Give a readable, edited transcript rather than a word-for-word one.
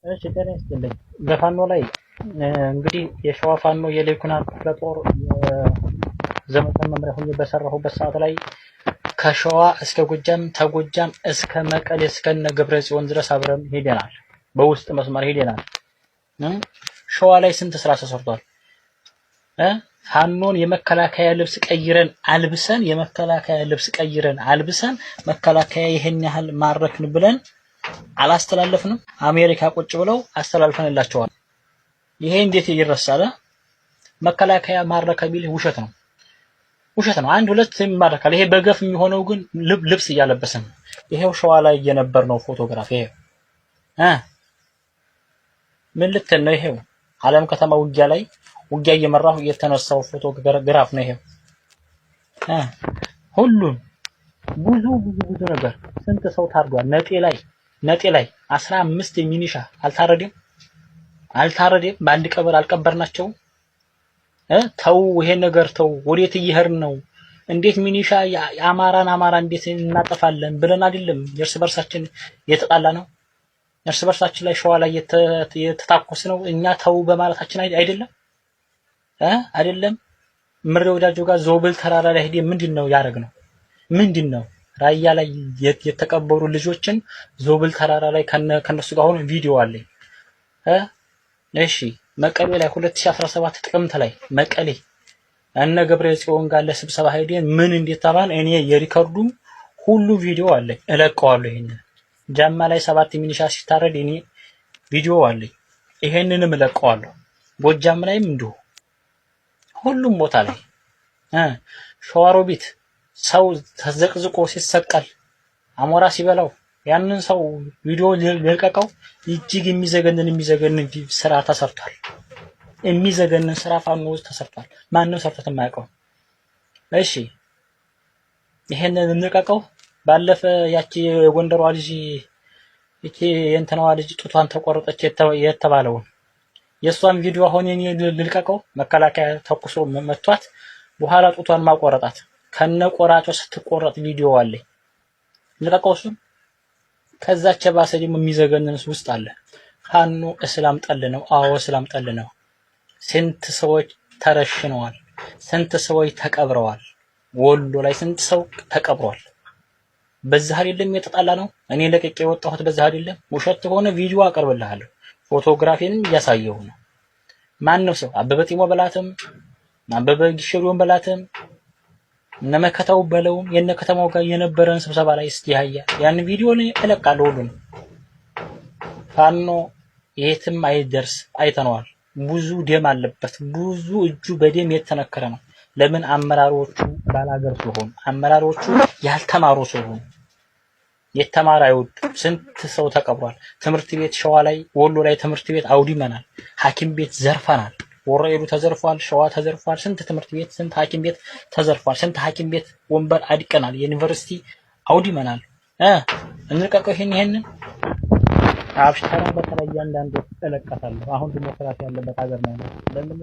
እሺ ጤና ይስጥልኝ። በፋኖ ላይ እንግዲህ የሸዋ ፋኖ የሌኩናር ክፍለ ጦር የዘመቻ መምሪያ ሆኜ በሰራሁበት ሰዓት ላይ ከሸዋ እስከ ጎጃም ተጎጃም እስከ መቀሌ እስከነ ገብረ ጽዮን ድረስ አብረን ሄደናል። በውስጥ መስመር ሄደናል። ሸዋ ላይ ስንት ስራ ተሰርቷል? ፋኖን የመከላከያ ልብስ ቀይረን አልብሰን የመከላከያ ልብስ ቀይረን አልብሰን መከላከያ ይሄን ያህል ማረክን ብለን አላስተላለፍንም። አሜሪካ ቁጭ ብለው አስተላልፈንላቸዋል። ይሄ እንዴት ይረሳል? መከላከያ ማረከ ቢልህ ውሸት ነው፣ ውሸት ነው። አንድ ሁለት ይማረካል። ይሄ በገፍ የሚሆነው ግን ልብስ እያለበስን ነው። ይሄው ሸዋ ላይ የነበር ነው ፎቶግራፍ። ይሄው ምን ልትል ነው? ይሄው ዓለም ከተማ ውጊያ ላይ ውጊያ እየመራሁ የተነሳው ፎቶግራፍ ነው። ይሄው ሁሉም ብዙ ብዙ ብዙ ነገር ስንት ሰው ታርዷል። ነጤ ላይ 15 ሚኒሻ አልታረደም አልታረደም። በአንድ ቀበር አልቀበርናቸውም። ተው ይሄ ነገር ተው፣ ወዴት እየሄድን ነው? እንዴት ሚኒሻ የአማራን አማራ እንዴት እናጠፋለን ብለን አይደለም እርስ በርሳችን የተጣላ ነው። እርስ በርሳችን ላይ ሸዋ ላይ የተታኮስ ነው። እኛ ተው በማለታችን አይደለም አይደለም። ምሬ ወዳጆ ጋር ዞብል ተራራ ላይ ሄደን ምንድን ነው ያደረግነው? ምንድን ነው ራያ ላይ የተቀበሩ ልጆችን ዞብል ተራራ ላይ ከነሱ ጋር ሆኖ ቪዲዮ አለኝ። እሺ መቀሌ ላይ 2017 ጥቅምት ላይ መቀሌ እነ ገብረ ጽዮን ጋር ለስብሰባ ሄደን ምን እንደተባለ እኔ የ record ኡም ሁሉ ቪዲዮ አለኝ፣ እለቀዋለሁ። ይሄንን ጃማ ላይ 7 ሚኒሻ ሲታረድ እኔ ቪዲዮ አለኝ፣ ይሄንንም እለቀዋለሁ። ጎጃም ላይም እንዲሁ ሁሉም ቦታ ላይ ሸዋሮቢት ሰው ተዘቅዝቆ ሲሰቀል አሞራ ሲበላው ያንን ሰው ቪዲዮ ልልቀቀው። እጅግ የሚዘገንን የሚዘገንን ስራ ተሰርቷል። የሚዘገንን ስራ ፋኖ ውስጥ ተሰርቷል። ማንም ሰርቶት የማያውቀው። እሺ ይሄንን እንልቀቀው። ባለፈ ያቺ የጎንደሯ ልጅ እቺ የእንትናዋ ልጅ ጡቷን ተቆረጠች የተባለውን የእሷን ቪዲዮ አሁን እኔ ልልቀቀው። መከላከያ ተኩሶ መቷት፣ በኋላ ጡቷን ማቆረጣት ከነ ቆራጮ ስትቆረጥ ቪዲዮ አለኝ። ልቀቀው እሱን። ከዛች የባሰ ደግሞ የሚዘገንን ውስጥ አለ። ፋኖ እስላም ጠል ነው። አዎ እስላም ጠል ነው። ስንት ሰዎች ተረሽነዋል። ስንት ሰዎች ተቀብረዋል። ወሎ ላይ ስንት ሰው ተቀብሯል። በዛ አይደለም የተጣላ ነው። እኔ ለቅቄ የወጣሁት በዛ አይደለም። ውሸት ከሆነ ቪዲዮ አቀርብልሃለሁ። ፎቶግራፊንም እያሳየሁ ነው። ማነው ሰው አበበ ጢሞ በላትም አበበ ጊሸሪዮን በላትም እነ መከታው በለውም የነ ከተማው ጋር የነበረን ስብሰባ ላይ እስቲ ያያ ያን ቪዲዮ ላይ እለቃለሁ። ሁሉንም ፋኖ የትም አይደርስ አይተነዋል። ብዙ ደም አለበት። ብዙ እጁ በደም የተነከረ ነው። ለምን? አመራሮቹ ባላገር ስለሆኑ፣ አመራሮቹ ያልተማሩ ስለሆኑ፣ የተማረ አይወዱም። ስንት ሰው ተቀብሯል። ትምህርት ቤት ሸዋ ላይ ወሎ ላይ ትምህርት ቤት አውድመናል። ሐኪም ቤት ዘርፈናል። ወረኢሉ ተዘርፏል። ሸዋ ተዘርፏል። ስንት ትምህርት ቤት ስንት ሐኪም ቤት ተዘርፏል። ስንት ሐኪም ቤት ወንበር አድቀናል። ዩኒቨርሲቲ አውድመናል። እንልቀቀው ይሄን ይሄንን አብሽተራ በተለይ እያንዳንዱ እለቀታለሁ። አሁን ዲሞክራሲ ያለበት ሀገር ነው ያለው። ለምን